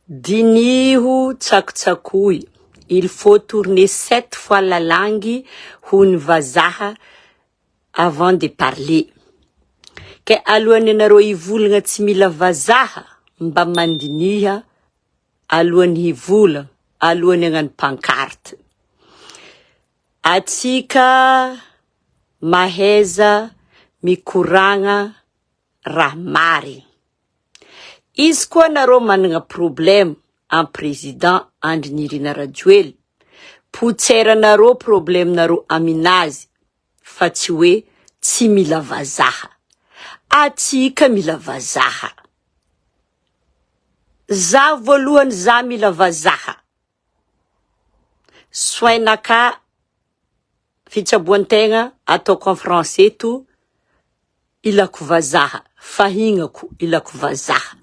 Diniho tsakotsakoy, il faut tourner sept fois la langue hoy ny vazaha avant de parler. Ke alohan'ny anareo hivolagna tsy mila vazaha mba mandiniha alohan'ny hivolagna, alohan'ny hagnano pancarte. Atsika mahaiza mikoragna raha marigny. Izy koa nareo managna problème am président Andry Nirina Rajoely, potseranareo problème nareo aminazy fa tsy hoe tsy mila vazaha. Atsika mila vazaha. Za voalohany za mila vazaha. Soin naka fitsaboan-tegna ataoko en français to ilako vazaha, fahignako ilako vazaha,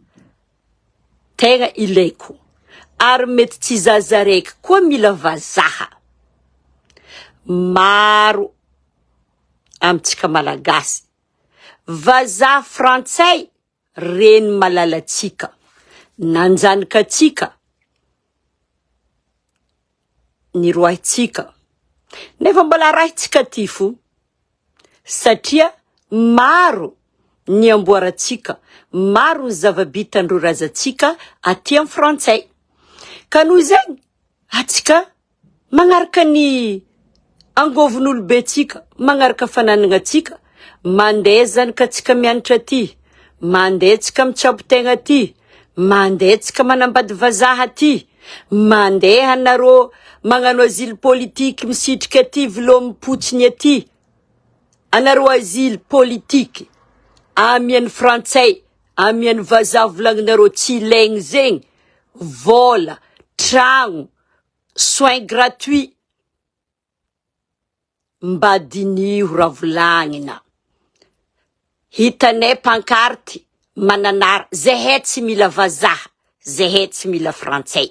tegna ilaiko, ary mety tsy zaza raiky koa mila vazaha, maro amintsika malagasy, vazaha frantsay reny malalantsika, nanjanaka antsika, niroahintsika, nefa mbola arahintsika ty fo, satria maro ny amboarantsika, maro ny zava-bitan'ireo razantsika aty amin'ny frantsay, ka noho izay atsika Magnaraka ny angôvon'olobentsika, magnaraka fananagnantsika, mandeha zanakatsika mianatra aty, mandeha tsika mitsabo tegna aty, mandeha tsika manambady vazaha aty, mandeha anareo magnano asile politique misitrika aty vilomim-potsiny aty, anareo asile politique amian'ny frantsay, amian'ny vazaha volagninareo tsy ilaigny zegny, vôla, tragno, Soins gratuits mba diniho raha volagnina. Hitanay pancarte mananara zahay tsy mila vazaha, zahay tsy mila frantsay.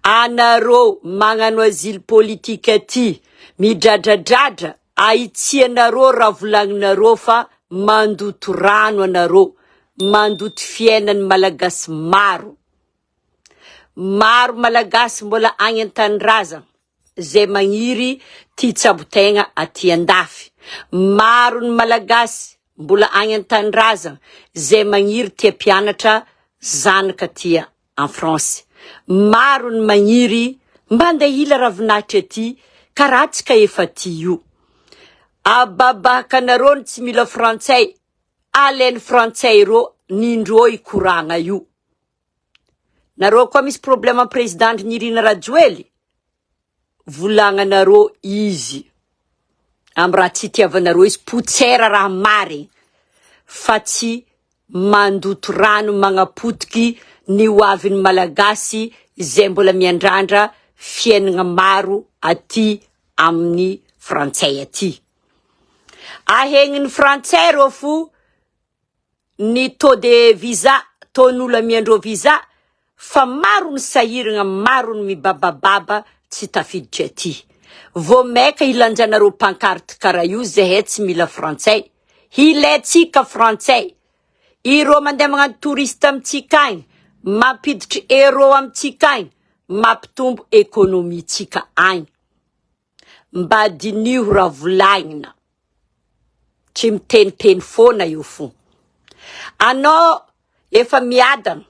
Anareo magnano asile politique aty midradradradra ahitsianareo raha volagninareo fa mandoto rano anareo, mandoto fiainan'ny malagasy maro. Maro Malagasy mbola agny an-tanindrazagna zay magniry ty hitsabo tegna aty an-dafy. Maro ny Malagasy mbola agny an-tanindrazagna zay magniry ty hampianatra zanaka aty en France. Maro ny magniry mba andeha hila ravinahitra aty karaha antsika efa aty io. Ababahaka anareo ny tsy mila frantsay, alain'ny frantsay reo nindreo hikoragna io. Nareo koa misy problème am président Andry Nirina Rajoely, volagnanareo izy am raha tsy itiavanareo izy, potsera raha marigny fa tsy mandoto rano magnapotiky ny ho avin'ny Malagasy izay mbola miandrandra fiaignana maro aty amin'ny frantsay aty. Ahegnin'ny frantsay reo fo ny taux de visa, taux n'olo amiandreo visa fa maro ny sahiragna, maro ny mibabababa tsy tafiditra aty. Vao maika hilanjanareo pancarte karaha io zahay tsy mila frantsay, hilaintsika frantsay, ireo mandeha magnano touriste amintsika agny, mampiditry euro amintsika agny, mampitombo économie tsika agny. Mba diniho raha volagnina. Tsy miteniteny foana eo fo. Anao efa miadana,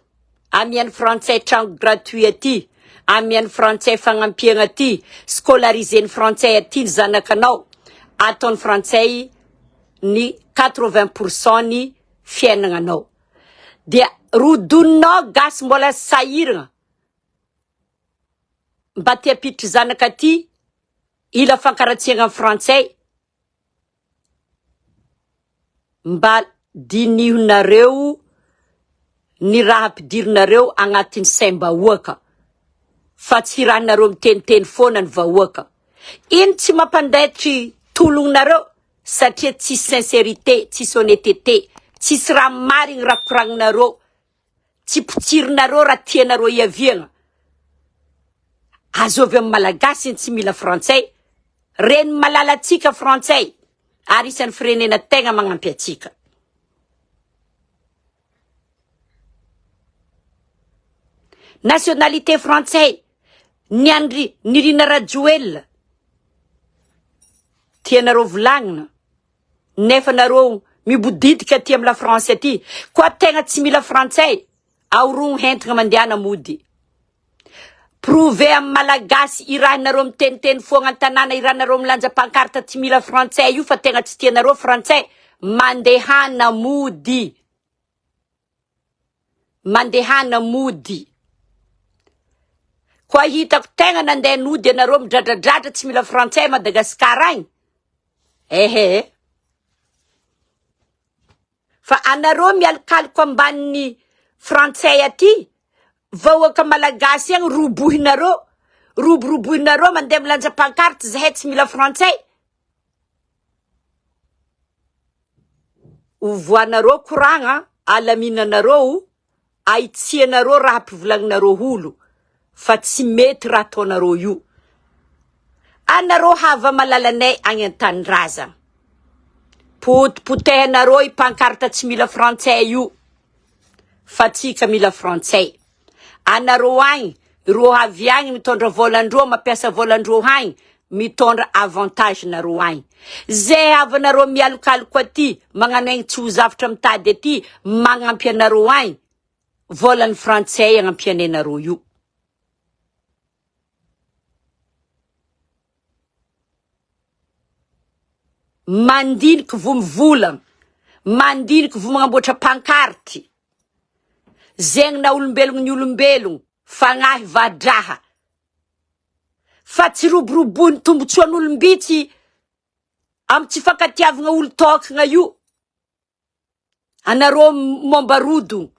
amian'ny frantsay tragno gratuit aty, amian'ny frantsay fagnampiagna aty, scolariser-n'ny frantsay aty ny zanakanao, ataon'ny frantsay ny 80 pour cent ny fiaignananao. Dia rodoninao gasy mbola sahiragna. Mba te hampiditry zanaka aty hila fankaratsiagna ny frantsay mba dinihonareo ny raha ampidirinareo agnatin'ny saim-bahoaka fa tsy rahanareo miteniteny foana ny vahoaka ino tsy mampandaitry tolognareo satria tsisy sincérité tsisy honnêteté tsisy raha marigny raha koragninareo Tsy potsirinareo raha tianareo hiaviagna. Azovy amin'ny Malagasy ny tsy mila frantsay. Reny malala antsika frantsay ary isan'ny firenena tegna magnampy antsika. Nationalité frantsay ny an-dry Nirina Rajoelina. Tianareo volagnina nefa nareo mibodidika aty am la France aty koa tegna tsy mila frantsay ahorogno hentagna mandehana mody. Prouver am malagasy irahinareo miteniteny foagna an-tanàna irahinareo milanja pancarte tsy mila frantsay io fa tegna tsy tianareo frantsay mandehana mody. Mandehana mody. Koa hitako tegna nandeha nody ianareo midradradradra tsy mila frantsay Madagascar agny. Ehe. Fa anareo mialokaloka ambanin'ny frantsay aty, vahoaka malagasy agny robohinareo, roborobohinareo mandeha milanja pancarte zahay tsy mila frantsay. Ovoanareo koragna, alaminanareo, ahitsianareo raha ampivolagninareo olo fa tsy mety raha ataonareo io. Anareo hava malalanay agny an-tanindrazagna. Potipotehinareo i pancarte tsy mila frantsay io fa tsika mila frantsay. Anareo agny, ireo avy agny mitondra volan-dreo, mampiasa volan-dreo agny, mitondra avantage nareo agny. Zay havanareo mialokaloko aty, magnano aigny tsy ho zavatra mitady aty, magnampy anareo agny, volan'ny frantsay agnampianay nareo io. Mandiniky vo mivolagna, mandiniky vo magnamboatra pancarte, zegny na olombelogno ny olombelogno, fagnahy va-draha, fa tsy roboroboiny tombotsoan'olombitsy amy tsy fankatiavagna olo tokagna io. Anareo momba rodo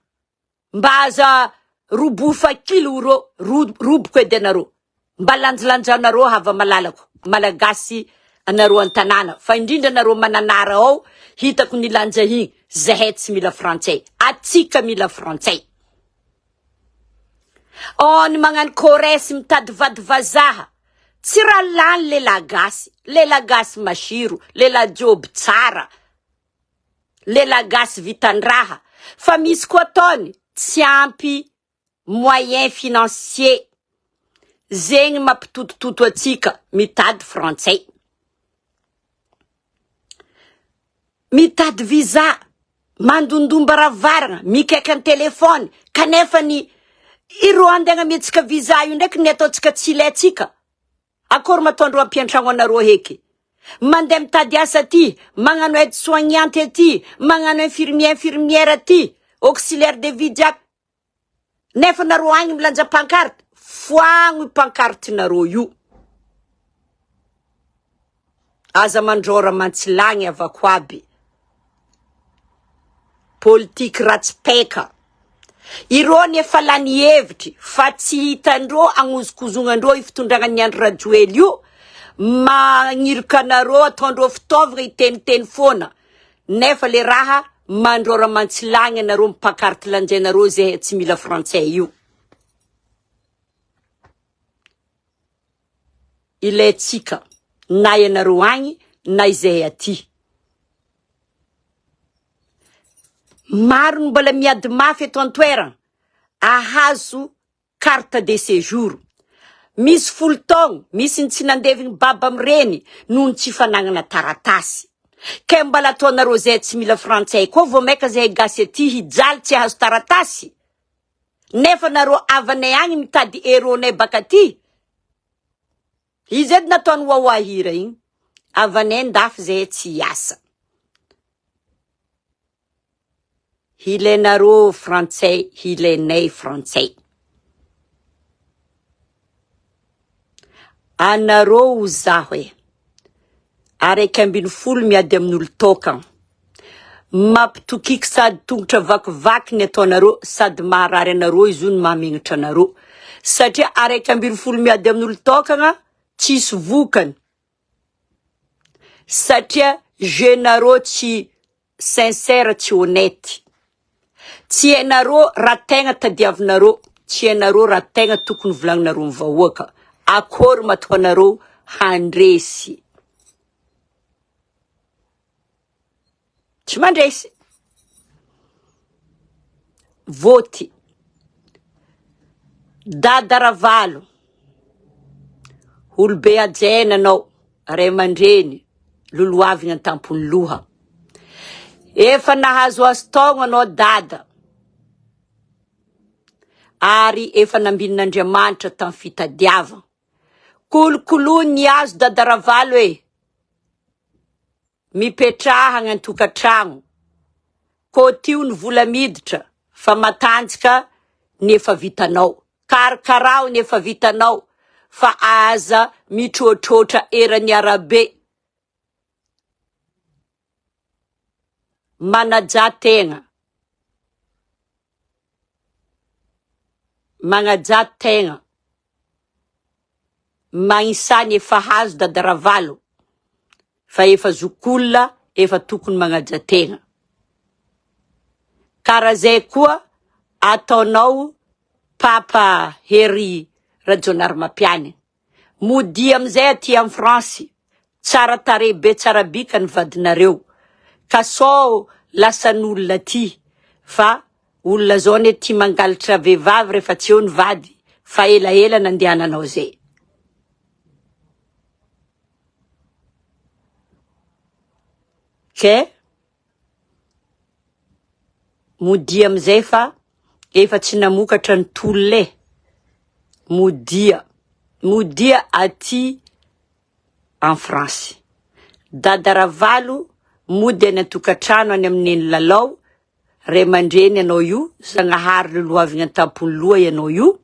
mba aza robohy fakily oro roboko edy anareo mba lanjalanjanareo hava malalako malagasy anareo antanàna fa indrindra anareo mananara ao hitako ny lanja igny zahay tsy mila frantsay atsika mila frantsay oh ny magnano kores mitady vady vazaha tsy raha lany lehilahy gasy lehilahy gasy masiro lehilahy joby tsara Lehilahy gasy vitan-draha fa misy koa ataony tsy ampy moyen financier zegny mampitotototo atsika mitady frantsay mitady visa mandondom-baravaragna mikaiky an-telefony kanefa ny ireo andeha agnamiantsika visa io ndraiky ny ataontsika tsy ilaintsika Akory matoandro ampiantragno anareo heky. Mandeha mitady asa aty, magnano aide soignante aty, magnano infirmier infirmière aty, auxiliaire de vie jiaby. Nefa nareo agny milanja pancarte, foagno io pancarte nareo io. Aza mandrôra mantsilagny avako aby. Politique ratsy paika. Ireo anie efa lany hevitry fa tsy hitandreo agnozokozognandreo io fitondragna ny Andry Rajoely io, magnirika anareo ataondreo fitaovagna hiteniteny foana nefa le raha mandrôra mantsilagny anareo mipancarte lanjainareo zay tsy mila frantsay io. Ilaintsika na ianareo agny na izahay aty. Maro ny mbola miady mafy eto an-toerana ahazo carte de séjour. Misy folo taogno, misy ny tsy nandevigny baba amin'ireny noho ny tsy fanagnana taratasy. Kay mbola ataonareo zay tsy mila frantsay koa vao maika zahay gasy aty hijaly tsy hahazo taratasy? Nefa nareo havanay agny mitady héros-nay baka aty. Izy edy nataony wawa hira igny. Havanay ndafy zahay tsy hiasa. Hilainareo frantsay, hilainay frantsay. Anareo ho zaho e. 11 miady amin'olo tokagna. Mampitokiky sady tongotra vakivaky ny ataonareo sady maharary anareo izy io no mahamegnatra anareo satria 11 miady amin'olo tokagna tsisy vokany satria jeu nareo tsy sincère tsy honnête tsy hainareo raha tegna tadiavinareo tsy hainareo raha tegna tokony volagninareo amin'ny vahoaka akory matoanareo handresy Tsy mandresy. Voty. Dada Ravalo, olobe hajaina anao, ray aman-dreny, lolohavina an-tampon'ny loha. Efa nahazoazo taogno anao Dada, ary efa nambinin'Andriamanitra tamin'ny fitadiavana. Kolokoloy ny azo Dada Ravalo e! Mipetraha agny an-tokantragno, kôtio ny vola miditra fa matanjaka ny efa vitanao, karakarao ny efa vitanao fa aza mitroatroatra eran'ny arabe, manajà tegna, magnajà tegna. Magnisà ny efa hazo dada Ravalo fa efa zokiolona efa tokony magnaja tegna. Kara zay koa ataonao papa Hery Rajaonarimampianina. Modia amizay aty am France, tsara tarehy be tsara bika ny vadinareo ka sao lasan'olona aty fa Olona zao anie tia mangalatra vehivavy rehefa tsy eo ny vady fa elaela nandehananao zay. Ke modia amizay fa efa tsy namokatra ny tolona e. Modia, modia aty en France. Dada Ravalo mody any an-tokantrano any amin'ny Neny Lalao Ray aman-dreny ianao io, Zagnahary lolohavigna an-tampon'ny loha ianao io,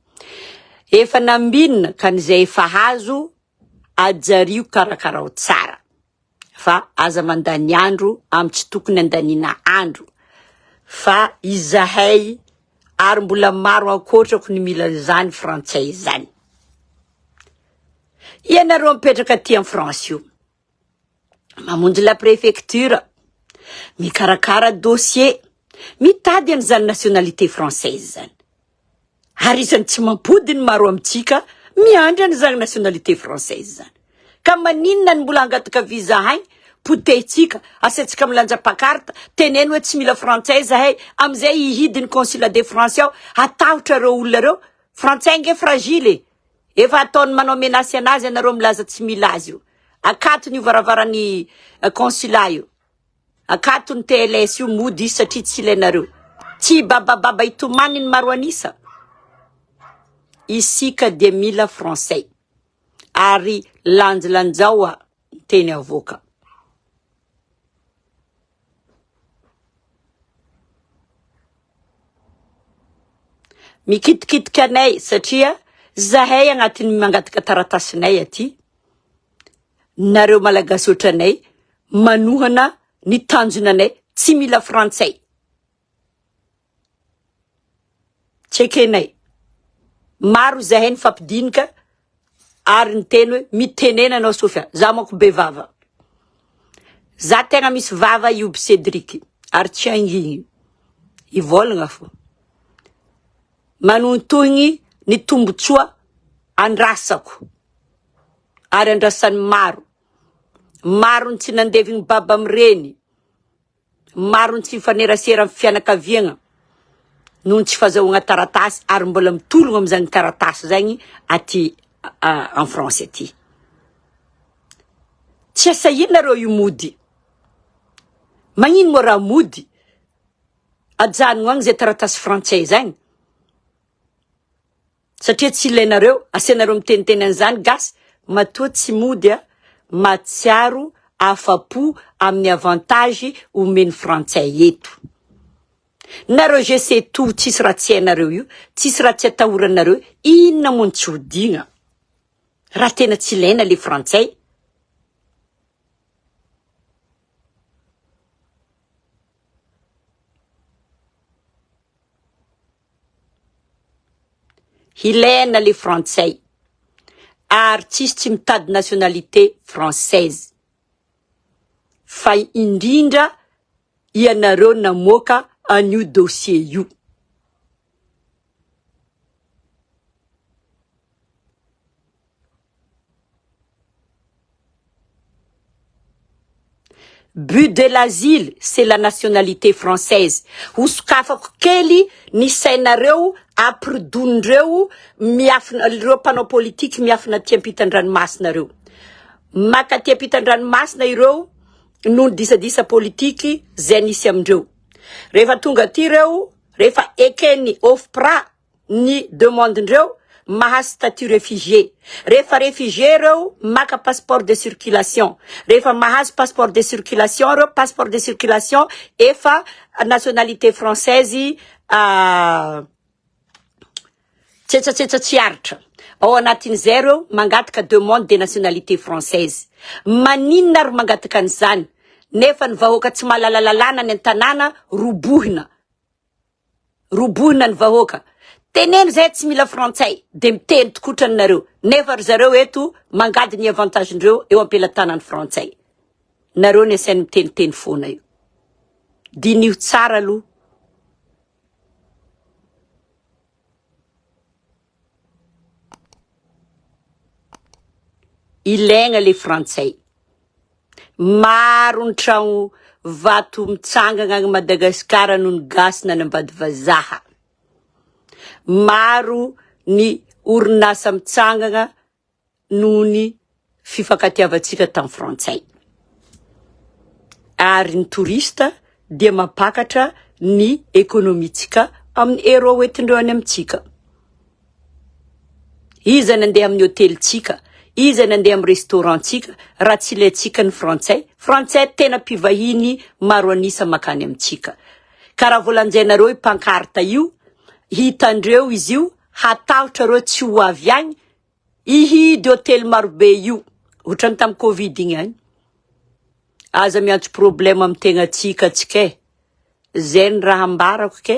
efa nambinina ka ny zay efa azo ajario karakarao tsara fa aza mandany andro amin'ny tsy tokony andaniana andro fa izahay ary mbola maro ankoatrako ny mila an'izany frantsay izany. Ianareo mipetraka aty amin'ny France io, mamonjy la préfecture, mikarakara dossier, mitady an'izany nationalité française zany. Ary isan'ny tsy mampody ny maro amintsika miandry an'izany nationalité française zany. Ka maninona ny mbola hangataka visa hay, potehintsika, asaintsika milanja pancarte, teneno hoe tsy mila frantsay zahay, amizay hihidy ny consulat de France ao, hatahotra ireo olona ireo, frantsay ange fragile e. Efa ataony manao menace anazy ianareo milaza tsy mila azy io. Akatony io varavaran'ny consulat io. Akatony TLS io mody izy satria tsy ilainareo. Tsy hibabababa hitomany ny maro an'isa. Isika dia mila français. Ary lanjalanjao a ny teny avoaka. Mikitikitika anay satria zahay agnatin'ny mangataka taratasinay aty, nareo malagasy ohatranay manohana ny tanjonanay tsy mila frantsay. Tsy ekenay. Maro zahay nifampidinika ary niteny hoe mitenena anao Sofia, za manko be vava. Za tegna misy vava Ioby Cedric ary tsy hangigny. Hivolagna fô. Manontohigny ny tombotsoa andrasako ary andrasan'ny maro. Maro ny tsy nandevigny baba amin'ireny. Maro ny tsy mifanerasera amin'ny fianakaviagna noho ny tsy fazahoagna taratasy ary mbola mitologno amin'izany taratasy zagny aty en France aty. Tsy asahianareo io mody. Magnino moa raha mody? Ajanogno agny zay taratasy frantsay zagny. Satria tsy ilainareo, asianareo miteniteny an'izany gasy, matoa tsy mody a, mahatsiaro afa-po amin'ny avantage omen'ny frantsay eto. Nareo je sais tout tsisy raha tsy hainareo io, tsisy raha tsy atahoranareo, inona moa no tsy hodiagna raha tena tsy ilaina le frantsay. Ilaina le frantsay ary tsisy tsy mitady nationalité française fa indrindra ianareo namoaka an'io dossier io. But de l'asile c'est la nationalité française. Ho sokafako kely ny sainareo ampiridonin'ireo miafina ireo mpanao politique miafina aty ampitan-dranomasina ireo. Maka aty ampitan-dranomasina ireo noho ny disadisa politique zay nisy amindreo. Rehefa tonga aty ireo, rehefa eken'ny OFPRA ny demande-ndreo, mahazo statut réfugié. Rehefa réfugié ireo, maka passeport de circulation. Rehefa mahazo passeport de circulation ireo, passeport de circulation efa nationalité française Tsetsatsetsa tsy aritra. Ao anatin'izay ireo mangataka demande de nationalité française. Maninona ary mangataka an'izany nefa ny vahoaka tsy mahalala lalàna any an-tanàna robohina. Robohina ny vahoaka. Teneno zay tsy mila frantsay de miteny tokotrany nareo nefa ry zareo eto mangady ny avantage-ndreo eo am-pelatanan'ny frantsay. Nareo ny asainy miteniteny foana io. Diniho tsara aloha. Ilaigna le frantsay. Maro ny tragno vato mitsangagna agny Madagasikara noho ny gasy nanambady vazaha. Maro ny orinasa mitsangagna noho ny fifankatiavantsika tamin'ny frantsay. Ary ny touriste dia mampakatra ny économie-tsika amin'ny euro hoentindreo any amintsika. Iza nandeha amin'ny hôtelintsika, iza nandeha amin'ny restaurant-tsika raha tsy ilaintsika ny frantsay. Frantsay tena mpivahiny maro an'isa makany amintsika. Ka raha vao lanjainareo io pancarte io, hitandreo izy io, hatahotra reo tsy ho avy agny, Hihidy hotely marobe io otrany tam covid igny any. Aza miantso problème am tegnatsika atsika e. Zay ny raha ambarako ke.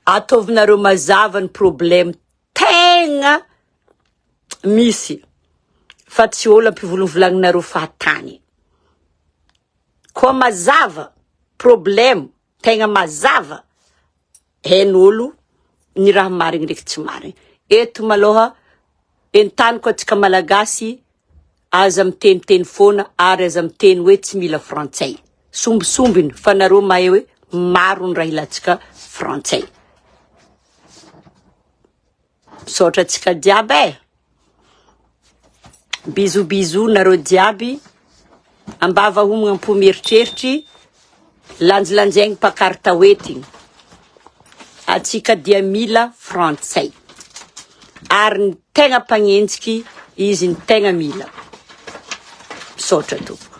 Ataovinareo mazava ny problème tegna misy fa tsy olo ampivolovolaninareo fahatany. Koa mazava problème tegna mazava Hain'olo ny raha marigny ndraiky tsy marigny. Eto malôha entaniko antsika Malagasy aza miteniteny foana ary aza miteny hoe tsy mila frantsay. Sombisombiny fa nareo mahay hoe maro ny raha ilantsika frantsay. Misaotra antsika jiaby e. Bisous bisous nareo jiaby. Ambava homagna am-po mieritreritry, lanjalanjaigny pancarte hoentigny. Atsika dia mila frantsay. Ary ny tegna mpagnenjiky izy ny tegna mila. Misaotra tompoko.